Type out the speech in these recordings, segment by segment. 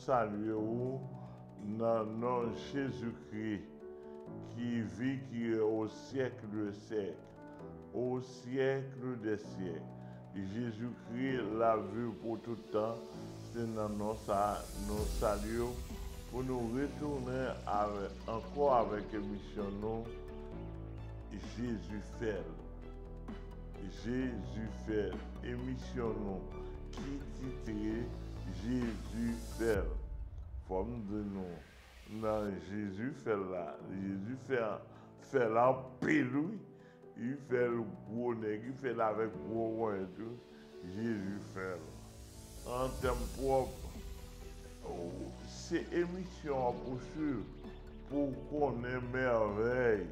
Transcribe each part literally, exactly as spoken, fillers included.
salye ou nan non Jezikri ki viv, ki règne au siècle des siècles, au siècle des siècles. Jezikri l ap viv pou tout tan. Se nan non sa a nou salye w pou nou retounen avè, ankò avèk emisyon nou Jezi fè l. Jezi fè l. Emisyon nou ki titre Jezi fè l. Fò m di nou, nan Jezi fè l la, Jezi fè, fè l anpil wi. Li fè l gwo nèg, li fè l avèk gwo ponyèt wi. Jezi fè l. An tèm pwòp, se emisyon an pou swiv pou w konnen mèvèy,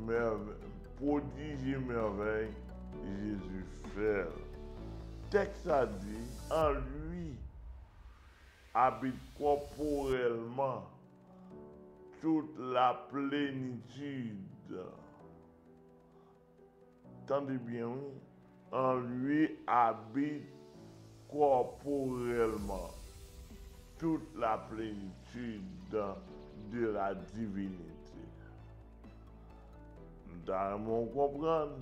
mèvèy, pwodij e mèvèy Jezi fè l. Tèks la di, en lui habite corporellement toute la plénitude. Tande byen wi. En lui habite corporellement toute la plénitude de la divinité. M ta renmen w konprann.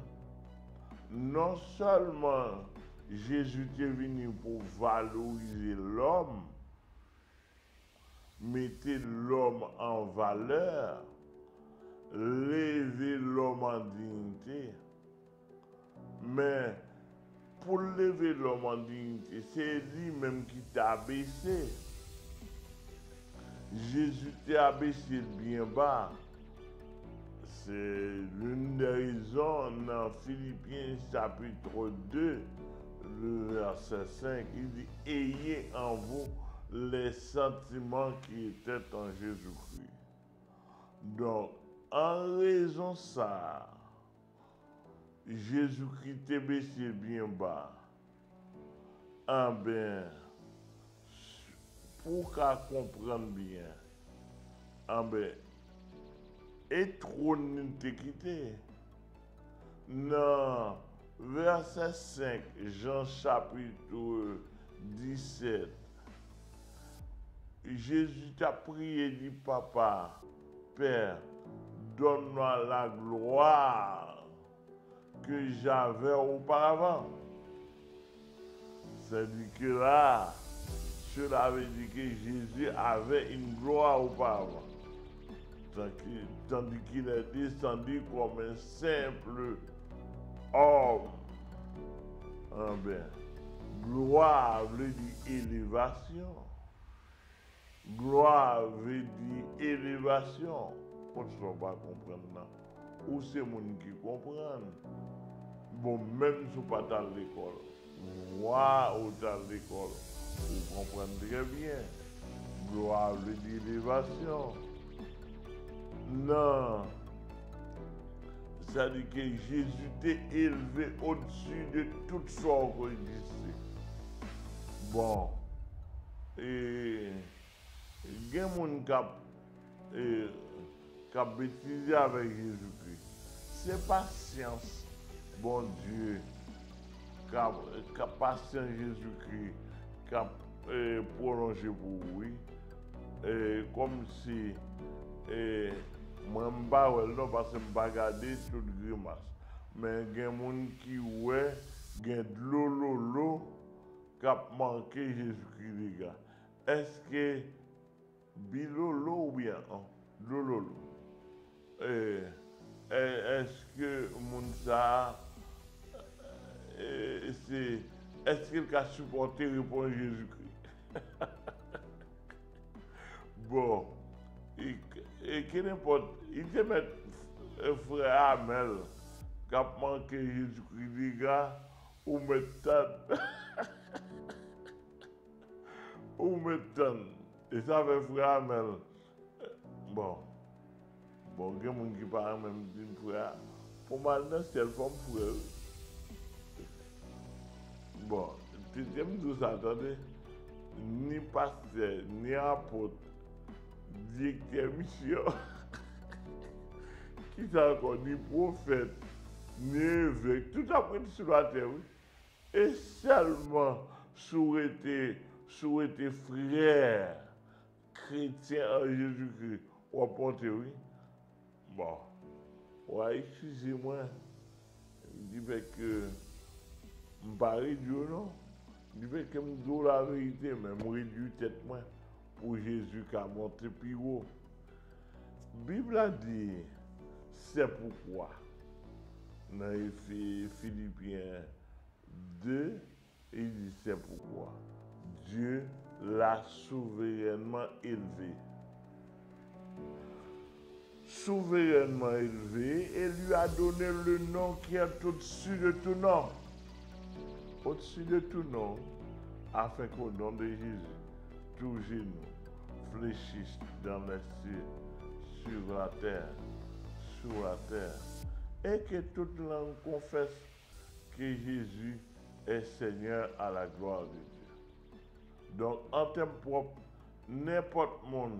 Non sèlman Jezi te vini pou valorize lòm, mete lòm an valè, leve lòm an diyite. Men, pou l leve lòm an diyite, se li menm ki t abese. Jezi te abese l byen ba. C'est l'une des raisons dans Philippiens chapitre deux, le verset cinq, il dit, ayez en vous les sentiments qui étaient en Jésus-Christ. Donk, an rezon sa a, Jezikri te bese byen ba. Anben, pou w ka konprann byen, anben, e twòn li te kite. Nan vèsè senk Jan chapit disèt, Jezi t ap priye, di, Papa, Père, donne-moi la gloire que j'avais auparavant. C'est-à-dire que là, cela veut dire que Jésus avait une gloire auparavant, tandis qu'il est descendu comme un simple homme. Anben, glwa vle di elevasyon. Glwa vle di elevasyon. Kot sa w pa konprann nan? Ou se moun ki konprann. Bon, menm si w pa t al lekòl, vwa ou t al lekòl, ou konprann trè byen. Glwa vle di elevasyon. Nan Sètadi ke Jezi te elve odsi de tout sa w konn egziste. Bon, e, gen moun k ap, e, k ap betize avèk Jezikri. Se pasyans Bondye k ap, k ap, pasyans Jezikri k ap, e, pwolonje pou ou, wi. E, kòmsi, e, mwen, m pa wè l non, paske m pa gade tout grimas. Men gen moun ki wè gen dlo lolo k ap manke Jezikri dega. Èske bilolo oubyen, an, dlo lolo? E, e, èske moun sa a, e, se, èske l ka sipòte repons Jezikri? Bon, e, e kenenpòt, li te mèt, e, frè Amèl k ap manke Jezikri dega, ou mèt tann. Ou mèt tann. E sa fè frè Amèl. Bon. Bon, gen moun ki pa renmen m di m frè a. Pou m al nan syèl, fò m frè, wi. Bon, tete m di w sa, tande. Ni pastè, ni apot, direktè misyon, kisa ankò, ni pwofèt, ni evèk, tout ap ret sou latè, wi. E sèlman si w rete Si w rete frè kretyen an Jezikri, w ap monte, wi. Bon, w a eskize mwen, difèt ke m pa redui w non, difèt ke m di w laverite, men m redui tèt mwen pou Jezi ka monte pi wo. Bib la di, c'est pourquoi, nan Efe-, Filipyen de, il dit, c'est pourquoi Dieu l'a souverainement élevé. Souverainement élevé et lui a donné le nom qui est au-dessus de tout nom. Au-dessus de tout nom, afin qu'au nom de Jésus, tout genou fléchisse dans les cieux, sur la terre, sous la terre, et que toute langue confesse que Jésus est Seigneur à la gloire de Dieu. Donk, an tèm pwòp, nenpòt moun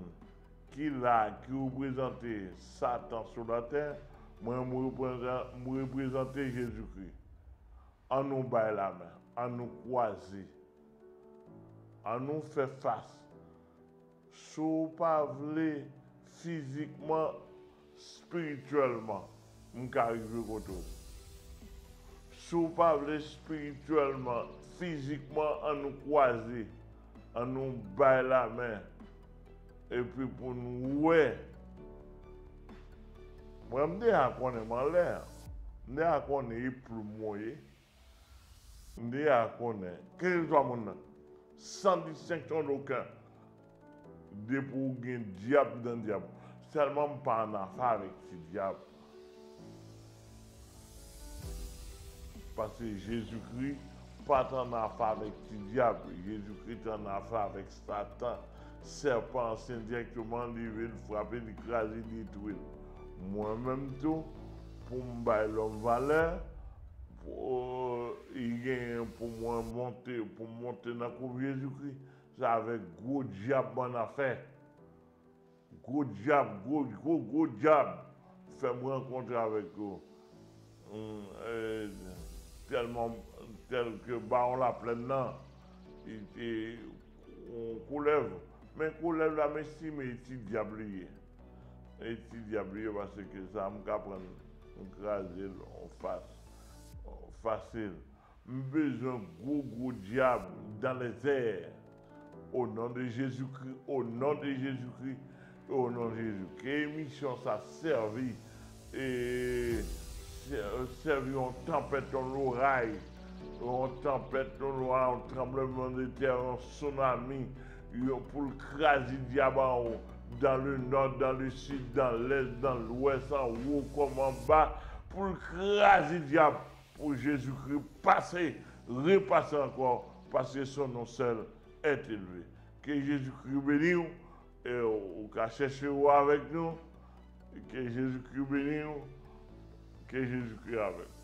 ki la, ki reprezante Satan sou latè, mwen, m reprezan-, m reprezante Jezikri. Ann nou bay lamen, ann nou kwaze, ann nou fè fas. Si w pa vle fizikman, espirityèlman, m ka rive kote w. Si w pa vle espirityèlman, fizikman, ann nou kwaze, ann nou bay lamen, epi pou n wè. Mwen, m deja konnen m anlè, m deja konnen e ploum mwen ye. M deja konnen, kèlkeswa moun nan, sans distinction d'aucun, depi w gen dyab nan dyab, sèlman m pa ann afè avèk ti dyab. Paske Jezikri pa t ann afè avèk ti dyab, Jezikri te ann afè avèk Satan. Sèpan ansyen dirèkteman, li vin frape, li kraze, li detwi l. Mwen menm tou, pou m bay lòm valè, pou, li genyen pou mwen monte, pou m monte nan koup Jezikri, se avèk gwo dyab m ann afè. Gwo dyab, gwo, gwo, gwo dyab fè m rankontre avèk yo. Hmm, eh, tèlman, tèlke Bawon Laplèn nan, li te yon koulèv. Men koulèv la, m estime e ti dyab li ye. E ti dyab li ye, paske sa m ka pran, m kraze l, on fas, fasil. M bezwen gwo, gwo dyab dans les airs. Au nom de Jésus-Christ, au nom de Jésus-Christ, au nom de Jésus. Ke emisyon sa sèvi, e, sè-, sèvi yon tanpèt, yon loray, yon tanpèt, yon loray, yon tranblemanntè, yon sounami, yon, pou l kraze dyab anwo, dans le nord, dans le sud, dans l'est, dans l'ouest, anwo kòm anba, pou l kraze dyab. Pou Jezikri pase, repase ankò, paske son non sèl est élevé. Ke Jezikri beni w, e ou ka chèche w avèk nou, ke Jezikri beni w, ke Jezikri avèk